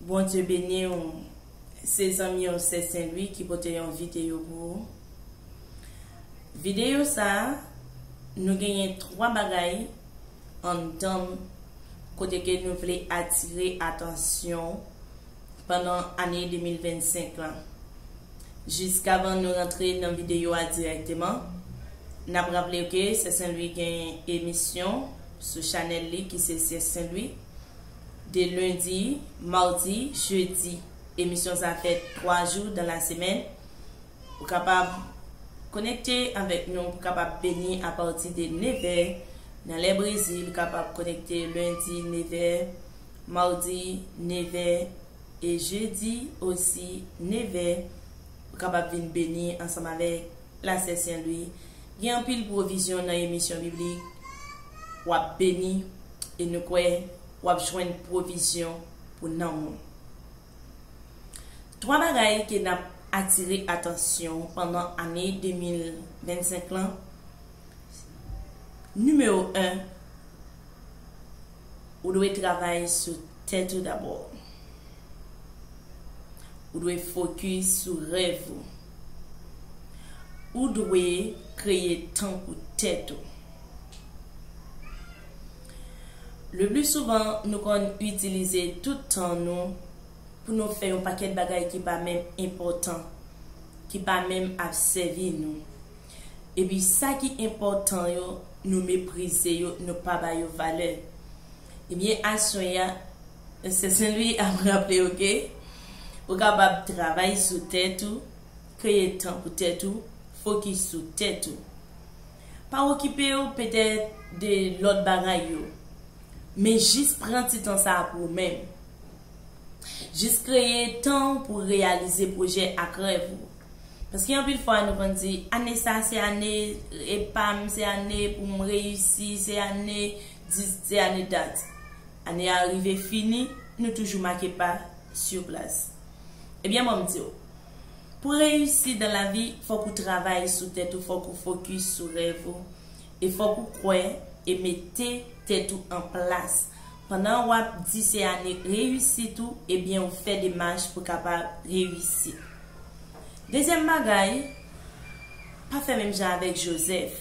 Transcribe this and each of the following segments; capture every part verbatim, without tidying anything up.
Bondye beni w. Se zanmi w, Sè Sen Lwi, ki pote yon videyo pou ou. Videyo sa a, nou genyen twa bagay anndan l kote ke nou vle atire atansyon w pandan ane de mil vennsenk lan. Jiskavan nou rantre nan videyo a dirèkteman, n ap raple ke Sè Sen Lwi gen emisyon sou chanèl li ki se Sè Sen Lwi, de lendi, madi, jedi. Emisyon sa fèt twa jou dan la semèn. Ou kapab konekte avèk nou, ou kapab beni apati de nevè nan lè Brezil, ou kapab konekte lendi nevè, madi nevè, e jedi osi nevè. Ou kapab vin beni ansanm avèk la Sè Sen Lwi. Gen anpil pwovizyon nan emisyon biblik. W ap beni e nou kwè w ap jwenn pwovizyon pou nanm ou. Twa bagay ke n ap atire atansyon w pandan ane de mil vennsenk lan. Nimewo en, ou dwe travay sou tèt ou dabò. Ou dwe fokis sou rèv ou. Ou dwe kreye tan pou tèt ou. Le pli souvan, nou konn itilize tout tan nou pou nou fè yon pakèt bagay ki pa menm enpòtan, ki pa menm ap sèvi nou. Epi sa ki enpòtan yo, nou meprize yo, nou pa ba yo valè. Ebyen, aswè a, Sè Sen Lwi ap raple w ke ou kapab travay sou tèt ou, kreye tan pou tèt ou, fokis sou tèt ou. Pa okipe w petèt de lòt bagay yo, men jis pran ti tan sa a pou ou menm. Jis kreye tan w pou reyalize pwojè ak rèv ou. Paske anpil fwa nou konn di, ane sa se ane epa m, se ane pou m reyisi, se ane dis, se ane dat. Ane a rive fini, nou toujou make pa sou plas. Ebyen, ban m di w, pou reyisi dan lavi, fòk ou travay sou tèt ou, fòk ou fokis sou rèv ou, e fòk ou kwè e mete tèt ou an plas. Pandan w ap di se ane reyisit ou, ebyen, ou fè demach pou kapab reyisi. Dezyèm bagay, pa fè menm jan avèk Jozèf.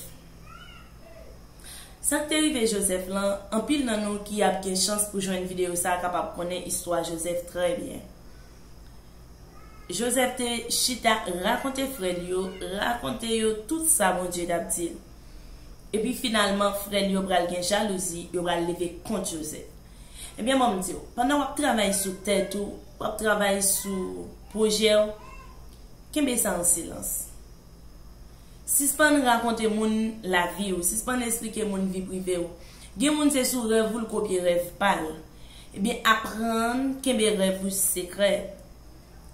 Sa k te rive Jozèf lan, anpil nan nou ki ap gen chans pou jwenn videyo sa a kapab konnen istwa Jozèf trè byen. Jozèf te chita rakonte frè l yo, rakonte yo tout sa Bondye t ap di l. Epi finalman, frè l yo pral gen jalouzi, yo pral leve kont Jozèf. Ebyen, ban m di w, pandan w ap travay sou tèt ou, w ap travay sou pwojè w, kenbe sa an silans. Sispann rakonte moun lavi w, sispann esplike moun vi prive w. Gen moun se sou rèv ou l kopye rèv pa l. Ebyen, aprann kenbe rèv ou sekrè.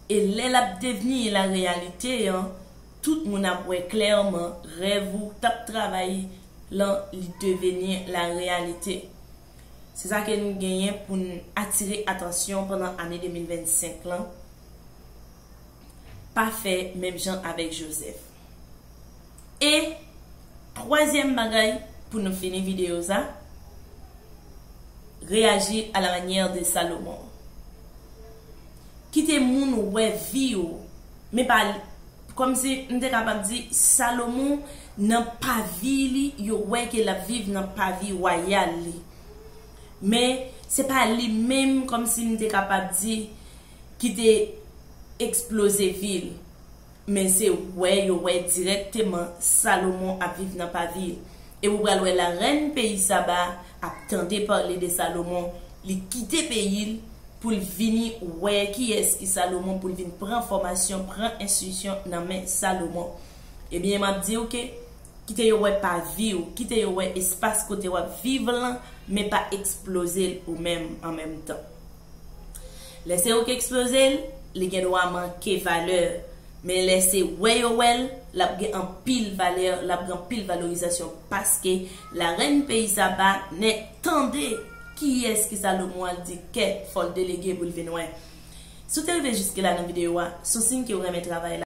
E lè l ap devni lareyalite an, tout moun ap wè klèman rèv ou t ap travay lan li deveni lareyalite. Se sa ke nou genyen pou n atire atansyon pandan ane de mil vennsenk lan. Pa fè menm jan avèk Jozèf. E twazyèm bagay pou nou fini videyo sa, reyaji à la manière de Salomon. Kite moun wè vi w, men pa kòmsi m te kapab di Salomon nan pavi li, yo wè ke l ap viv nan pavi wayal li. Men se pa li menm kòmsi m te kapab di ki te eksploze vi l. Men se wè yo wè dirèkteman Salomon ap viv nan pavi l. E ou pral wè larèn peyi Saba ap tande pale de Salomon, li kite peyi l pou l vini wè kiyès ki Salomon, pou l vin pran fòmasyon, pran enstriksyon nan men Salomon. Ebyen, m ap di w ke kite yo wè pavi w, kite yo wè espas kote w ap viv lan, men pa eksploze l ou menm an menm tan. Lè se ou k eksploze l, li gen dwa manke valè. Men lè se wè yo wè l, l ap gen anpil valè, l ap gen anpil valorizasyon, paske larèn peyi Saba nèk tande kiyès ki Salomon al di kèt, fò l delege pou l vin wè. Si w te rive jiske la nan videyo a, se yon siy ke w renmen travay la.